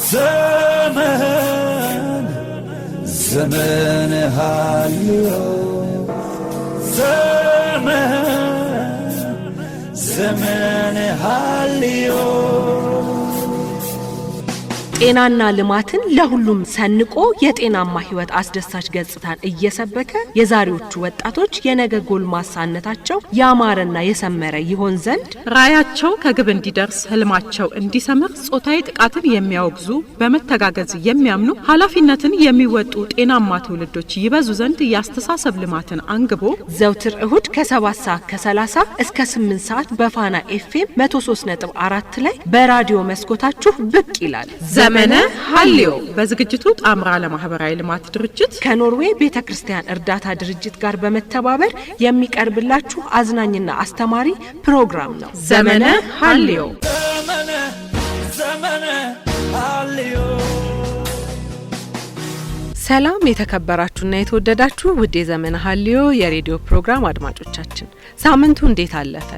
ዘመን ዘመነ ሐልዮ፣ ዘመን ዘመነ ሐልዮ። ጤናና ልማትን ለሁሉም ሰንቆ የጤናማ ሕይወት አስደሳች ገጽታን እየሰበከ የዛሬዎቹ ወጣቶች የነገ ጎልማሳነታቸው ያማረና የሰመረ ይሆን ዘንድ፣ ራዕያቸው ከግብ እንዲደርስ፣ ህልማቸው እንዲሰምር፣ ጾታዊ ጥቃትን የሚያወግዙ፣ በመተጋገዝ የሚያምኑ፣ ኃላፊነትን የሚወጡ ጤናማ ትውልዶች ይበዙ ዘንድ የአስተሳሰብ ልማትን አንግቦ ዘውትር እሁድ ከ7 ሰዓት ከ30 እስከ 8 ሰዓት በፋና ኤፍኤም 103.4 ላይ በራዲዮ መስኮታችሁ ብቅ ይላል። ዘመነ ሀልዮ። በዝግጅቱ ጣምራ ለማህበራዊ ልማት ድርጅት ከኖርዌይ ቤተ ክርስቲያን እርዳታ ድርጅት ጋር በመተባበር የሚቀርብላችሁ አዝናኝና አስተማሪ ፕሮግራም ነው። ዘመነ ሀልዮ። ዘመነ ዘመነ ሐልዮ። ሰላም የተከበራችሁና የተወደዳችሁ ውድ የዘመነ ሀልዮ የሬዲዮ ፕሮግራም አድማጮቻችን፣ ሳምንቱ እንዴት አለፈ?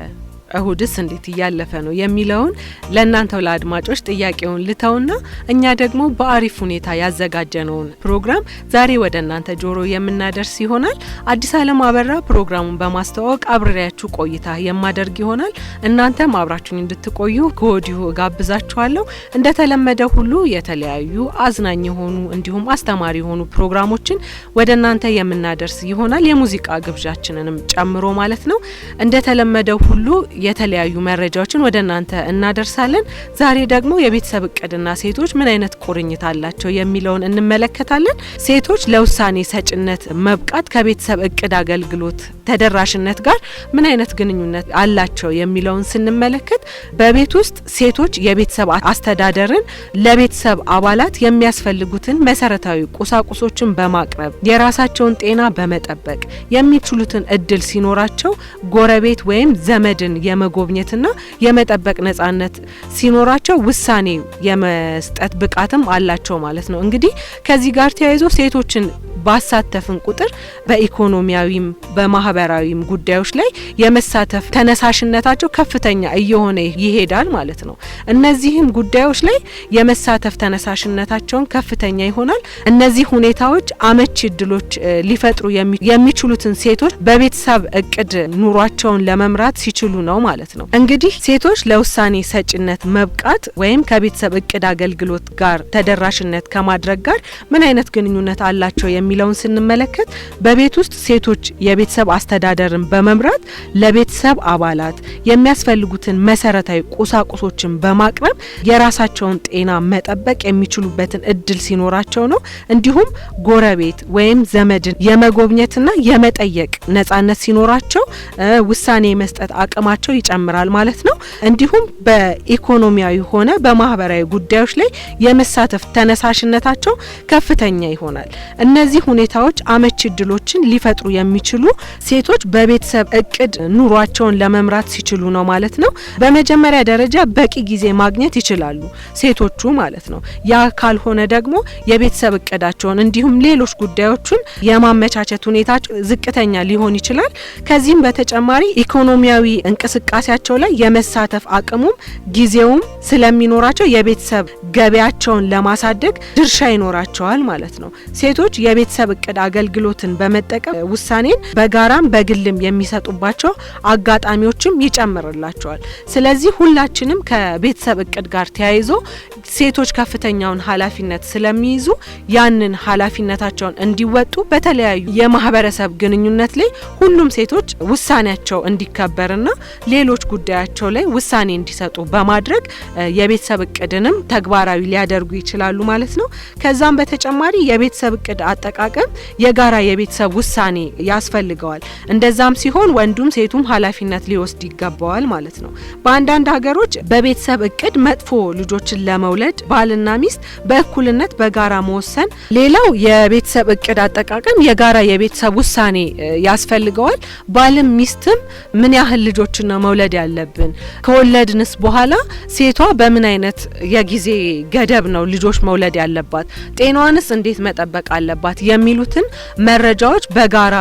እሁድስ እንዴት እያለፈ ነው የሚለውን ለእናንተው ለአድማጮች ጥያቄውን ልተውና እኛ ደግሞ በአሪፍ ሁኔታ ያዘጋጀነውን ፕሮግራም ዛሬ ወደ እናንተ ጆሮ የምናደርስ ይሆናል። አዲስ አለም አበራ ፕሮግራሙን በማስተዋወቅ አብሬያችሁ ቆይታ የማደርግ ይሆናል። እናንተም አብራችሁኝ እንድትቆዩ ከወዲሁ እጋብዛችኋለሁ። እንደተለመደ ሁሉ የተለያዩ አዝናኝ የሆኑ እንዲሁም አስተማሪ የሆኑ ፕሮግራሞችን ወደ እናንተ የምናደርስ ይሆናል። የሙዚቃ ግብዣችንንም ጨምሮ ማለት ነው። እንደተለመደው ሁሉ የተለያዩ መረጃዎችን ወደ እናንተ እናደርሳለን። ዛሬ ደግሞ የቤተሰብ እቅድና ሴቶች ምን አይነት ቁርኝት አላቸው የሚለውን እንመለከታለን። ሴቶች ለውሳኔ ሰጭነት መብቃት ከቤተሰብ እቅድ አገልግሎት ተደራሽነት ጋር ምን አይነት ግንኙነት አላቸው የሚለውን ስንመለከት፣ በቤት ውስጥ ሴቶች የቤተሰብ አስተዳደርን ለቤተሰብ አባላት የሚያስፈልጉትን መሰረታዊ ቁሳቁሶችን በማቅረብ፣ የራሳቸውን ጤና በመጠበቅ፣ የሚችሉትን እድል ሲኖራቸው ጎረቤት ወይም ዘመድን የመጎብኘትና የመጠበቅ ነጻነት ሲኖራቸው ውሳኔ የመስጠት ብቃትም አላቸው ማለት ነው። እንግዲህ ከዚህ ጋር ተያይዞ ሴቶችን ባሳተፍን ቁጥር በኢኮኖሚያዊም በማህበራዊም ጉዳዮች ላይ የመሳተፍ ተነሳሽነታቸው ከፍተኛ እየሆነ ይሄዳል ማለት ነው። እነዚህም ጉዳዮች ላይ የመሳተፍ ተነሳሽነታቸውን ከፍተኛ ይሆናል። እነዚህ ሁኔታዎች አመቺ እድሎች ሊፈጥሩ የሚችሉትን ሴቶች በቤተሰብ እቅድ ኑሯቸውን ለመምራት ሲችሉ ነው ማለት ነው። እንግዲህ ሴቶች ለውሳኔ ሰጭነት መብቃት ወይም ከቤተሰብ እቅድ አገልግሎት ጋር ተደራሽነት ከማድረግ ጋር ምን አይነት ግንኙነት አላቸው የሚለውን ስንመለከት፣ በቤት ውስጥ ሴቶች የቤተሰብ አስተዳደርን በመምራት ለቤተሰብ አባላት የሚያስፈልጉትን መሰረታዊ ቁሳቁሶችን በማቅረብ የራሳቸውን ጤና መጠበቅ የሚችሉበትን እድል ሲኖራቸው ነው። እንዲሁም ጎረቤት ወይም ዘመድን የመጎብኘትና የመጠየቅ ነጻነት ሲኖራቸው ውሳኔ የመስጠት አቅማቸው ይጨምራል ማለት ነው። እንዲሁም በኢኮኖሚያዊ ሆነ በማህበራዊ ጉዳዮች ላይ የመሳተፍ ተነሳሽነታቸው ከፍተኛ ይሆናል። እነዚህ ሁኔታዎች አመቺ እድሎችን ሊፈጥሩ የሚችሉ ሴቶች በቤተሰብ እቅድ ኑሯቸውን ለመምራት ሲችሉ ነው ማለት ነው። በመጀመሪያ ደረጃ በቂ ጊዜ ማግኘት ይችላሉ ሴቶቹ ማለት ነው። ያ ካልሆነ ደግሞ የቤተሰብ እቅዳቸውን እንዲሁም ሌሎች ጉዳዮችን የማመቻቸት ሁኔታቸው ዝቅተኛ ሊሆን ይችላል። ከዚህም በተጨማሪ ኢኮኖሚያዊ እንቅስቃሴያቸው ላይ የመሳተፍ አቅሙም ጊዜውም ስለሚኖራቸው የቤተሰብ ገቢያቸውን ለማሳደግ ድርሻ ይኖራቸዋል ማለት ነው። ሴቶች የቤተሰብ እቅድ አገልግሎትን በመጠቀም ውሳኔን በጋራም በግልም የሚሰጡባቸው አጋጣሚዎችም ይጨምርላቸዋል። ስለዚህ ሁላችንም ከቤተሰብ እቅድ ጋር ተያይዞ ሴቶች ከፍተኛውን ኃላፊነት ስለሚይዙ ያንን ኃላፊነታቸውን እንዲወጡ በተለያዩ የማህበረሰብ ግንኙነት ላይ ሁሉም ሴቶች ውሳኔያቸው እንዲከበርና ሌሎች ጉዳያቸው ላይ ውሳኔ እንዲሰጡ በማድረግ የቤተሰብ እቅድንም ተግባራዊ ሊያደርጉ ይችላሉ ማለት ነው። ከዛም በተጨማሪ የቤተሰብ እቅድ አጠቃቀም የጋራ የቤተሰብ ውሳኔ ያስፈልገዋል። እንደዛም ሲሆን ወንዱም ሴቱም ኃላፊነት ሊወስድ ይገባዋል ማለት ነው። በአንዳንድ ሀገሮች በቤተሰብ እቅድ መጥፎ ልጆችን ለመውለድ ባልና ሚስት በእኩልነት በጋራ መወሰን። ሌላው የቤተሰብ እቅድ አጠቃቀም የጋራ የቤተሰብ ውሳኔ ያስፈልገዋል። ባልም ሚስትም ምን ያህል ልጆችን ነው መውለድ ያለብን፣ ከወለድንስ በኋላ ሴቷ በምን አይነት የጊዜ ገደብ ነው ልጆች መውለድ ያለባት፣ ጤናዋንስ እንዴት መጠበቅ አለባት የሚሉትን መረጃዎች በጋራ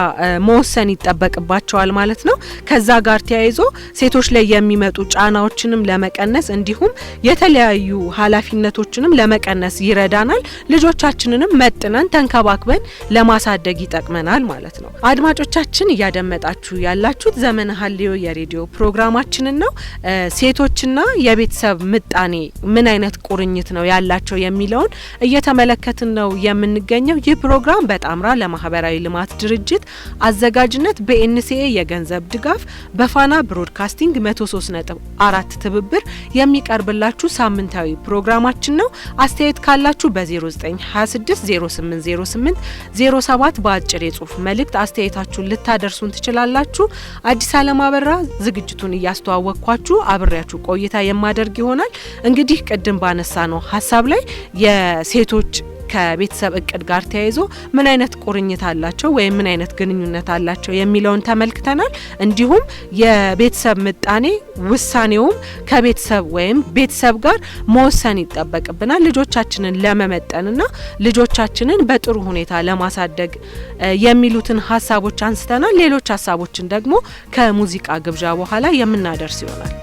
መወሰን ይጠበቅባቸዋል ማለት ነው። ከዛ ጋር ተያይዞ ሴቶች ላይ የሚመጡ ጫናዎችንም ለመቀነስ እንዲሁም የተለያዩ ኃላፊነቶችን ኃላፊነቶችንም ለመቀነስ ይረዳናል። ልጆቻችንንም መጥነን ተንከባክበን ለማሳደግ ይጠቅመናል ማለት ነው። አድማጮቻችን፣ እያደመጣችሁ ያላችሁት ዘመነ ሀልዮ የሬዲዮ ፕሮግራማችንን ነው። ሴቶችና የቤተሰብ ምጣኔ ምን አይነት ቁርኝት ነው ያላቸው የሚለውን እየተመለከትን ነው የምንገኘው። ይህ ፕሮግራም በጣምራ ለማህበራዊ ልማት ድርጅት አዘጋጅነት፣ በኤንሲኤ የገንዘብ ድጋፍ፣ በፋና ብሮድካስቲንግ 103.4 ትብብር የሚቀርብላችሁ ሳምንታዊ ፕሮግራማችን ነው። አስተያየት ካላችሁ በ0926 0808 07 በአጭር የጽሁፍ መልእክት አስተያየታችሁን ልታደርሱን ትችላላችሁ። አዲስ አለም አበራ ዝግጅቱን እያስተዋወቅኳችሁ አብሬያችሁ ቆይታ የማደርግ ይሆናል። እንግዲህ ቅድም ባነሳነው ሀሳብ ላይ የሴቶች ከቤተሰብ እቅድ ጋር ተያይዞ ምን አይነት ቁርኝት አላቸው ወይም ምን አይነት ግንኙነት አላቸው የሚለውን ተመልክተናል። እንዲሁም የቤተሰብ ምጣኔ ውሳኔውም ከቤተሰብ ወይም ቤተሰብ ጋር መወሰን ይጠበቅብናል ልጆቻችንን ለመመጠንና ልጆቻችንን በጥሩ ሁኔታ ለማሳደግ የሚሉትን ሀሳቦች አንስተናል። ሌሎች ሀሳቦችን ደግሞ ከሙዚቃ ግብዣ በኋላ የምናደርስ ይሆናል።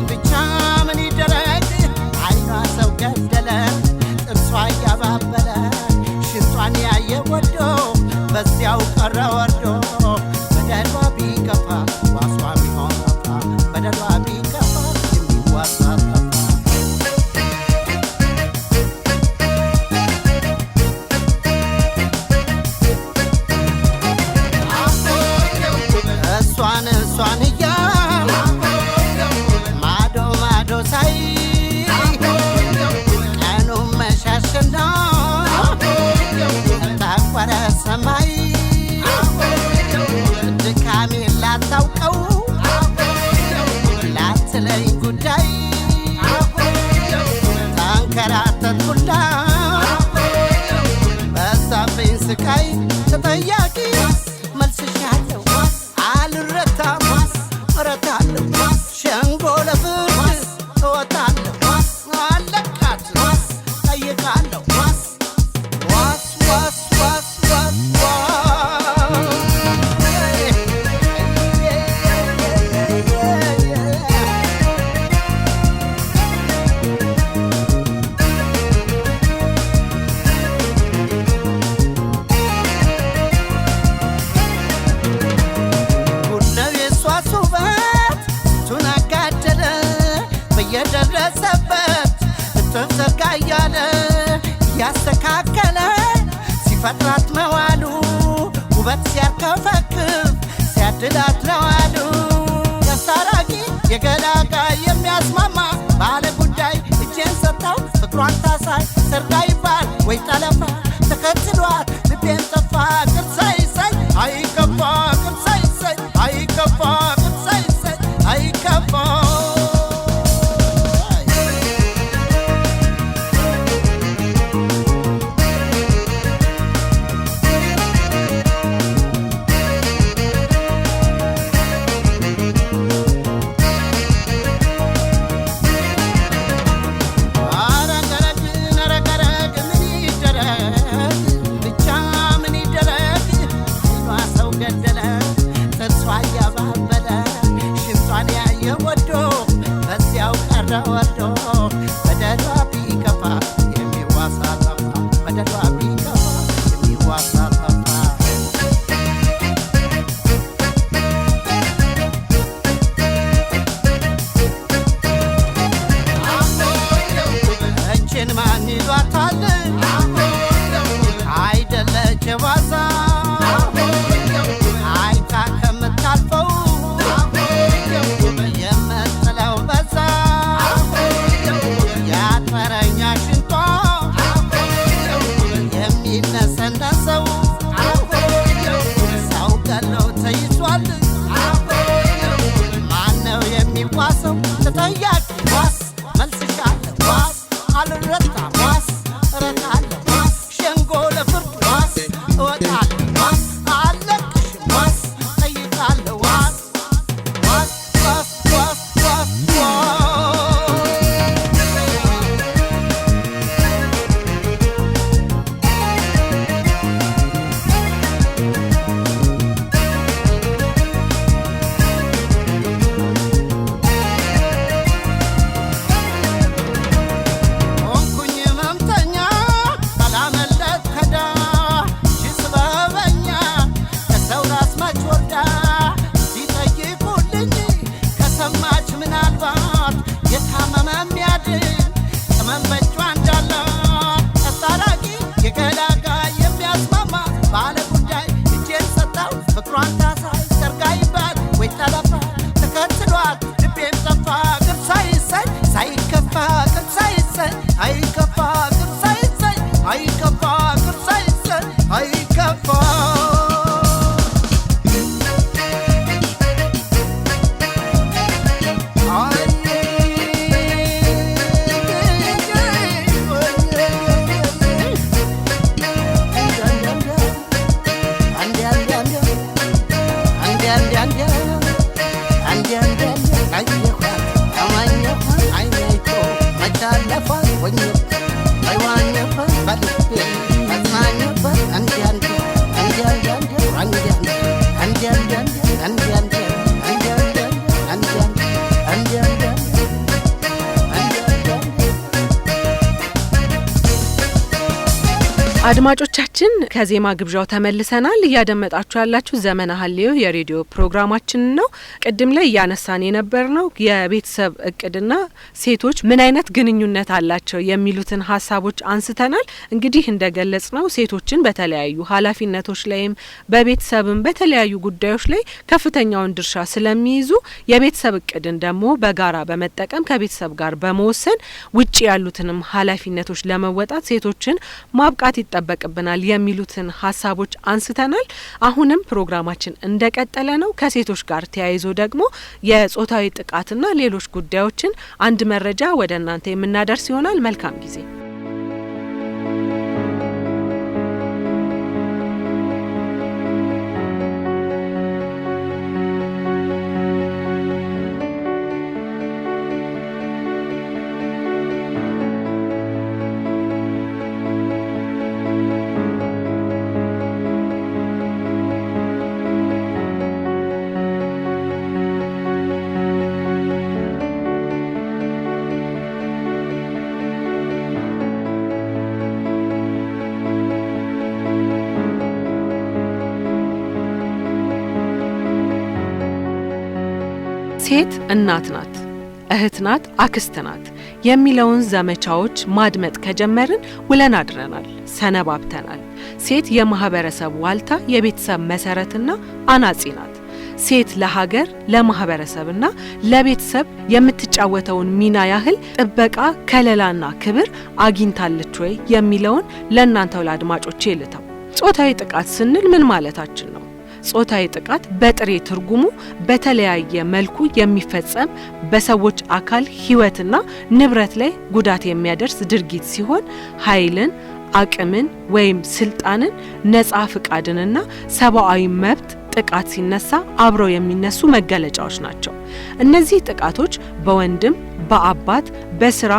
ብቻ ምን ይደረግ፣ አይኗ ሰው ገደለ፣ ጥርሷ እያባበለ፣ ሽንጧን ያየ ወዶ በዚያው ቀረ ወርዶ። በደሏ ቢከፋ ዋሷ ቢሆን ጠፋ፣ በደሏ ቢከፋ የሚዋሳ ጠፋ። እሷን እሷን እያል ማዶ ማዶ ሳይ ቀኑ መሻሽና ታቆረ ሰማይ፣ ድካሜ ላታውቀው ላትለኝ ጉዳይ፣ ታንከራተትኩላ በዛብኝ ስቃይ። ተጠያቂ መልስሻለሁ፣ አልረታም እረታለሁ፣ ሸንጎ ለፍርድ እወጣለሁ፣ አለቃት ጠይቃለሁ። ዋስ ዋስ ዋስ ዋስ ዋስ። ጉድ ነው የሷ ውበት፣ ስንቱን አጋደለ፣ በየደረሰበት እጥፍ ዘርጋ እያለ እያስተካከለ ሲፈጥራት መዋሉ፣ ውበት ሲያርከፈክፍ ሲያድላት ነዋሉ። የአስታራቂ የገላጋይ የሚያስማማ ባለ ጉዳይ እጄን ሰጥተው ፍቅሯን ታሳይ፣ ሰርጋ ይባል ወይ ጠለፋ፣ ተከትሏት ልቤን ጠፋ። ቅርሳ ይሳይ አይከፋ፣ ቅርሳ ይሳይ አይከፋ፣ ቅርሳ ይሳይ አይከፋ። አረገረግ አረገረግ ምን ይደረግ፣ ብቻ ምን ይደረግ፣ አይኗ ሰው ገደለ፣ ጥርሷ እያባበለ፣ ሽንጧን ያየ ወዶ በዚያው ቀረ ወርዶ። በደሏ ቢከፋ የሚዋሳ ጠፋ፣ በደሏ ቢከፋ የሚዋሳ ጠፋ። እችን ማን ይዟታል? አይደለች ዋዛ፣ አይታ ከምታልፈው የምጥለው በዛ። ያጠረኛ ሽንጧ የሚነሰነሰው ሰው ገሎ ተይዟል። ማነው የሚዋሰው? ተጠያቂ ዋስ መልስሻለሁ፣ ዋስ አልረታም፣ ዋስ እረታለሁ፣ ሸንጎ ለፍርድ ዋስ እወጣለሁ፣ ዋስ አለቅሽም፣ ዋስ ጠይቃለሁ። ዋስ ዋስ ዋስ ዋስ ዋስ ዋስ። ዘመን በእጇ እንዳላት አስታራቂ የገላጋይ የሚያስማማ ባለ ጉዳይ እጄን ሰጠው ፍቅሯን ታሳይ ሰርጋ ይባል ወይ ጠለፋ ተከትሏት ልቤም ጠፋ ቅር ሳይሰኝ ሳይከፋ ቅር ሳይሰኝ አይከፋ ቅር ሳይሰኝ አይከፋ ቅር ሳይሰኝ አይከፋ። አድማጮቻችን ከዜማ ግብዣው ተመልሰናል። እያደመጣችሁ ያላችሁ ዘመነ ሀልዮ የሬዲዮ ፕሮግራማችን ነው። ቅድም ላይ እያነሳን የነበር ነው የቤተሰብ እቅድና ሴቶች ምን አይነት ግንኙነት አላቸው የሚሉትን ሀሳቦች አንስተናል። እንግዲህ እንደገለጽ ነው ሴቶችን በተለያዩ ኃላፊነቶች ላይም በቤተሰብም በተለያዩ ጉዳዮች ላይ ከፍተኛውን ድርሻ ስለሚይዙ የቤተሰብ እቅድን ደግሞ በጋራ በመጠቀም ከቤተሰብ ጋር በመወሰን ውጭ ያሉትንም ኃላፊነቶች ለመወጣት ሴቶችን ማብቃት ይጠበቅብናል የሚሉትን ሀሳቦች አንስተናል። አሁንም ፕሮግራማችን እንደቀጠለ ነው። ከሴቶች ጋር ተያይዞ ደግሞ የጾታዊ ጥቃትና ሌሎች ጉዳዮችን አንድ መረጃ ወደ እናንተ የምናደርስ ይሆናል። መልካም ጊዜ። ሴት እናት ናት፣ እህት ናት፣ አክስት ናት የሚለውን ዘመቻዎች ማድመጥ ከጀመርን ውለን አድረናል፣ ሰነባብተናል። ሴት የማህበረሰብ ዋልታ፣ የቤተሰብ መሰረትና አናጺ ናት። ሴት ለሀገር ለማህበረሰብና ለቤተሰብ የምትጫወተውን ሚና ያህል ጥበቃ፣ ከለላና ክብር አግኝታለች ወይ የሚለውን ለእናንተው ለአድማጮቼ ልተው። ጾታዊ ጥቃት ስንል ምን ማለታችን ነው? ጾታዊ ጥቃት በጥሬ ትርጉሙ በተለያየ መልኩ የሚፈጸም በሰዎች አካል ሕይወትና ንብረት ላይ ጉዳት የሚያደርስ ድርጊት ሲሆን ኃይልን፣ አቅምን ወይም ስልጣንን፣ ነጻ ፍቃድንና ሰብአዊ መብት ጥቃት ሲነሳ አብረው የሚነሱ መገለጫዎች ናቸው። እነዚህ ጥቃቶች በወንድም፣ በአባት፣ በስራ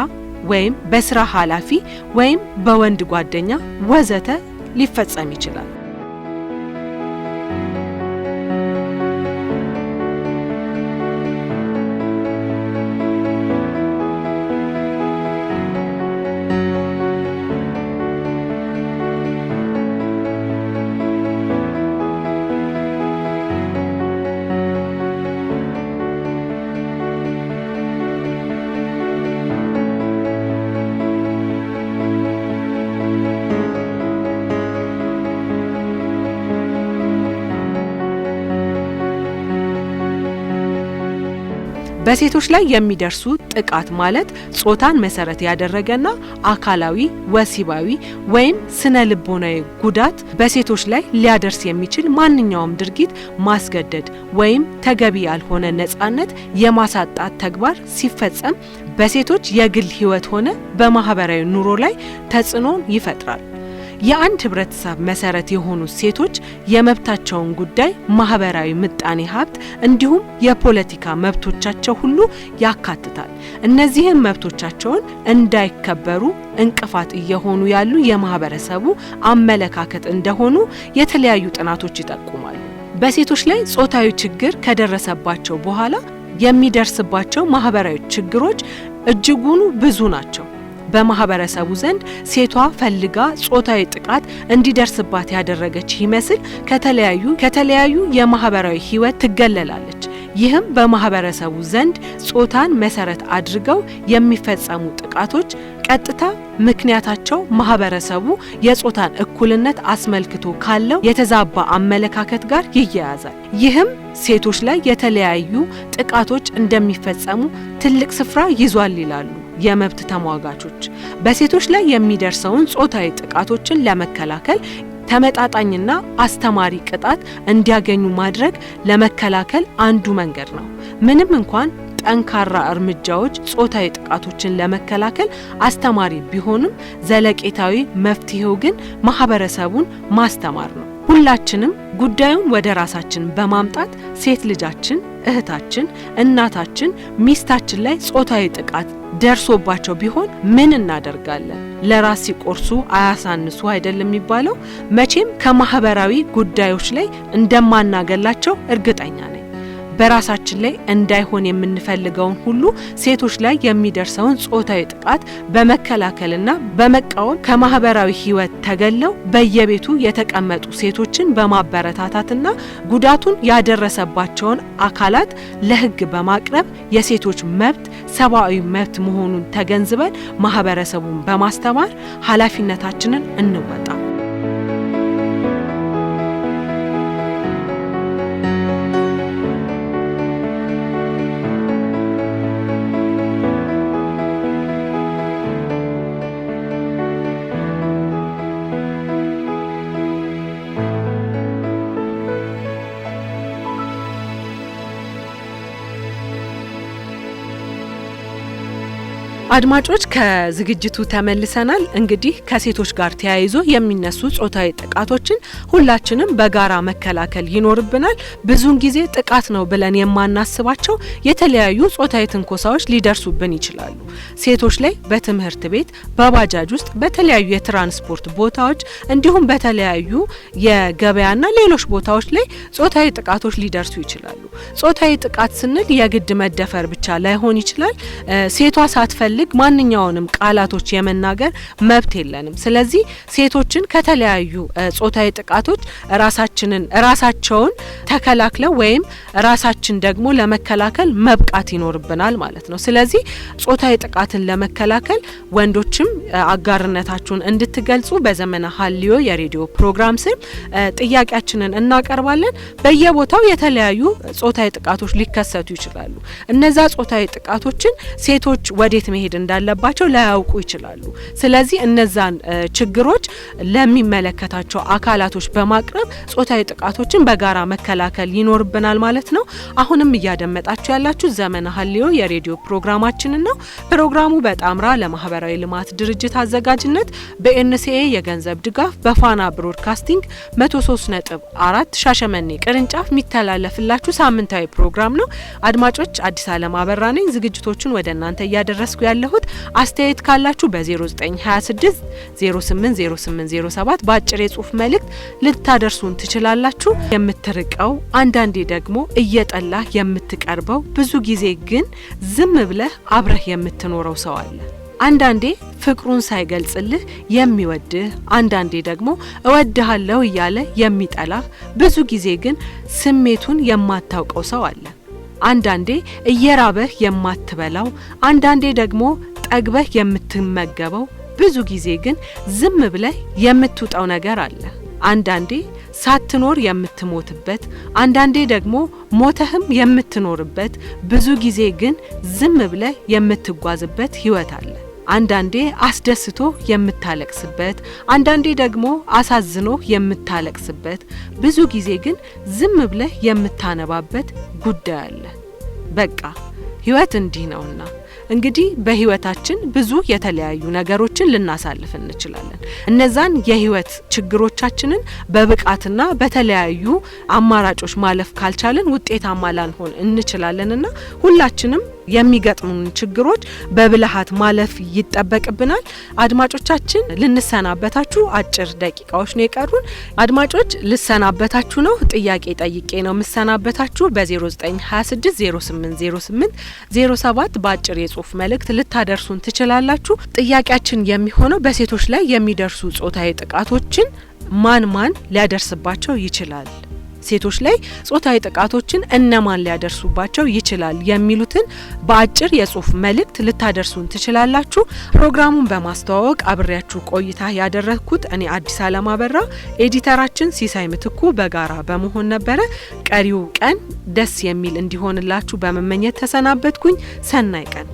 ወይም በስራ ኃላፊ ወይም በወንድ ጓደኛ ወዘተ ሊፈጸም ይችላል። በሴቶች ላይ የሚደርሱ ጥቃት ማለት ጾታን መሰረት ያደረገና አካላዊ፣ ወሲባዊ ወይም ስነ ልቦናዊ ጉዳት በሴቶች ላይ ሊያደርስ የሚችል ማንኛውም ድርጊት ማስገደድ ወይም ተገቢ ያልሆነ ነጻነት የማሳጣት ተግባር ሲፈጸም በሴቶች የግል ሕይወት ሆነ በማህበራዊ ኑሮ ላይ ተጽዕኖን ይፈጥራል። የአንድ ህብረተሰብ መሰረት የሆኑ ሴቶች የመብታቸውን ጉዳይ ማህበራዊ፣ ምጣኔ ሀብት እንዲሁም የፖለቲካ መብቶቻቸው ሁሉ ያካትታል። እነዚህም መብቶቻቸውን እንዳይከበሩ እንቅፋት እየሆኑ ያሉ የማህበረሰቡ አመለካከት እንደሆኑ የተለያዩ ጥናቶች ይጠቁማሉ። በሴቶች ላይ ጾታዊ ችግር ከደረሰባቸው በኋላ የሚደርስባቸው ማህበራዊ ችግሮች እጅጉኑ ብዙ ናቸው። በማህበረሰቡ ዘንድ ሴቷ ፈልጋ ጾታዊ ጥቃት እንዲደርስባት ያደረገች ይመስል ከተለያዩ የማህበራዊ ህይወት ትገለላለች። ይህም በማህበረሰቡ ዘንድ ጾታን መሰረት አድርገው የሚፈጸሙ ጥቃቶች ቀጥታ ምክንያታቸው ማህበረሰቡ የጾታን እኩልነት አስመልክቶ ካለው የተዛባ አመለካከት ጋር ይያያዛል። ይህም ሴቶች ላይ የተለያዩ ጥቃቶች እንደሚፈጸሙ ትልቅ ስፍራ ይዟል ይላሉ የመብት ተሟጋቾች። በሴቶች ላይ የሚደርሰውን ጾታዊ ጥቃቶችን ለመከላከል ተመጣጣኝና አስተማሪ ቅጣት እንዲያገኙ ማድረግ ለመከላከል አንዱ መንገድ ነው። ምንም እንኳን ጠንካራ እርምጃዎች ጾታዊ ጥቃቶችን ለመከላከል አስተማሪ ቢሆንም ዘለቄታዊ መፍትሄው ግን ማህበረሰቡን ማስተማር ነው። ሁላችንም ጉዳዩን ወደ ራሳችን በማምጣት ሴት ልጃችን፣ እህታችን፣ እናታችን፣ ሚስታችን ላይ ጾታዊ ጥቃት ደርሶባቸው ቢሆን ምን እናደርጋለን? ለራስ ሲቆርሱ አያሳንሱ አይደለም የሚባለው? መቼም ከማህበራዊ ጉዳዮች ላይ እንደማናገላቸው እርግጠኛ ነኝ። በራሳችን ላይ እንዳይሆን የምንፈልገውን ሁሉ ሴቶች ላይ የሚደርሰውን ጾታዊ ጥቃት በመከላከልና በመቃወም ከማህበራዊ ሕይወት ተገለው በየቤቱ የተቀመጡ ሴቶችን በማበረታታትና ጉዳቱን ያደረሰባቸውን አካላት ለሕግ በማቅረብ የሴቶች መብት ሰብአዊ መብት መሆኑን ተገንዝበን ማህበረሰቡን በማስተማር ኃላፊነታችንን እንወጣ። አድማጮች ከዝግጅቱ ተመልሰናል። እንግዲህ ከሴቶች ጋር ተያይዞ የሚነሱ ጾታዊ ጥቃቶችን ሁላችንም በጋራ መከላከል ይኖርብናል። ብዙውን ጊዜ ጥቃት ነው ብለን የማናስባቸው የተለያዩ ጾታዊ ትንኮሳዎች ሊደርሱብን ይችላሉ። ሴቶች ላይ በትምህርት ቤት፣ በባጃጅ ውስጥ፣ በተለያዩ የትራንስፖርት ቦታዎች እንዲሁም በተለያዩ የገበያና ሌሎች ቦታዎች ላይ ጾታዊ ጥቃቶች ሊደርሱ ይችላሉ። ጾታዊ ጥቃት ስንል የግድ መደፈር ብቻ ላይሆን ይችላል። ሴቷ ሳትፈልግ ማንኛውንም ቃላቶች የመናገር መብት የለንም። ስለዚህ ሴቶችን ከተለያዩ ጾታዊ ጥቃቶች ራሳችንን ራሳቸውን ተከላክለው ወይም ራሳችን ደግሞ ለመከላከል መብቃት ይኖርብናል ማለት ነው። ስለዚህ ጾታዊ ጥቃትን ለመከላከል ወንዶችም አጋርነታችሁን እንድትገልጹ በዘመነ ሀልዮ የሬዲዮ ፕሮግራም ስም ጥያቄያችንን እናቀርባለን። በየቦታው የተለያዩ ጾታዊ ጥቃቶች ሊከሰቱ ይችላሉ። እነዛ ጾታዊ ጥቃቶችን ሴቶች ወዴት መሄድ እንዳለባቸው ላያውቁ ይችላሉ። ስለዚህ እነዛን ችግሮች ለሚመለከታቸው አካላቶች በማቅረብ ጾታዊ ጥቃቶችን በጋራ መከላከል ይኖርብናል ማለት ነው። አሁንም እያደመጣችሁ ያላችሁ ዘመነ ሀልዮ የሬዲዮ ፕሮግራማችንን ነው። ፕሮግራሙ በጣምራ ለማህበራዊ ልማት ድርጅት አዘጋጅነት በኤንሲኤ የገንዘብ ድጋፍ በፋና ብሮድካስቲንግ 103.4 ሻሸመኔ ቅርንጫፍ የሚተላለፍላችሁ ሳምንታዊ ፕሮግራም ነው። አድማጮች አዲስ አለም አበራ ነኝ። ዝግጅቶቹን ወደ እናንተ እያደረስኩ ያለሁት። አስተያየት ካላችሁ በ0926 080807 በአጭር የጽሁፍ መልእክት ልታደርሱን ትችላላችሁ። የምትርቀው አንዳንዴ ደግሞ እየጠላህ የምትቀርበው ብዙ ጊዜ ግን ዝም ብለህ አብረህ የምትኖረው ሰው አለ። አንዳንዴ ፍቅሩን ሳይገልጽልህ የሚወድህ፣ አንዳንዴ ደግሞ እወድሃለሁ እያለ የሚጠላህ፣ ብዙ ጊዜ ግን ስሜቱን የማታውቀው ሰው አለ። አንዳንዴ እየራበህ የማትበላው፣ አንዳንዴ ደግሞ ጠግበህ የምትመገበው፣ ብዙ ጊዜ ግን ዝም ብለህ የምትውጠው ነገር አለ። አንዳንዴ ሳትኖር የምትሞትበት፣ አንዳንዴ ደግሞ ሞተህም የምትኖርበት፣ ብዙ ጊዜ ግን ዝም ብለህ የምትጓዝበት ህይወት አለ። አንዳንዴ አስደስቶ የምታለቅስበት፣ አንዳንዴ ደግሞ አሳዝኖ የምታለቅስበት፣ ብዙ ጊዜ ግን ዝም ብለህ የምታነባበት ጉዳይ አለ። በቃ ህይወት እንዲህ ነውና እንግዲህ በህይወታችን ብዙ የተለያዩ ነገሮችን ልናሳልፍ እንችላለን። እነዛን የህይወት ችግሮቻችንን በብቃትና በተለያዩ አማራጮች ማለፍ ካልቻልን ውጤታማ ላንሆን እንችላለንና ሁላችንም የሚገጥሙን ችግሮች በብልሃት ማለፍ ይጠበቅብናል። አድማጮቻችን ልንሰናበታችሁ አጭር ደቂቃዎች ነው የቀሩን። አድማጮች ልሰናበታችሁ ነው። ጥያቄ ጠይቄ ነው የምሰናበታችሁ። በ0926 0808 07 በአጭር የጽሁፍ መልእክት ልታደርሱን ትችላላችሁ። ጥያቄያችን የሚሆነው በሴቶች ላይ የሚደርሱ ጾታዊ ጥቃቶችን ማን ማን ሊያደርስባቸው ይችላል? ሴቶች ላይ ጾታዊ ጥቃቶችን እነማን ሊያደርሱባቸው ይችላል የሚሉትን በአጭር የጽሁፍ መልእክት ልታደርሱን ትችላላችሁ። ፕሮግራሙን በማስተዋወቅ አብሬያችሁ ቆይታ ያደረግኩት እኔ አዲስ አለም አበራ፣ ኤዲተራችን ሲሳይ ምትኩ በጋራ በመሆን ነበረ። ቀሪው ቀን ደስ የሚል እንዲሆንላችሁ በመመኘት ተሰናበትኩኝ። ሰናይ ቀን።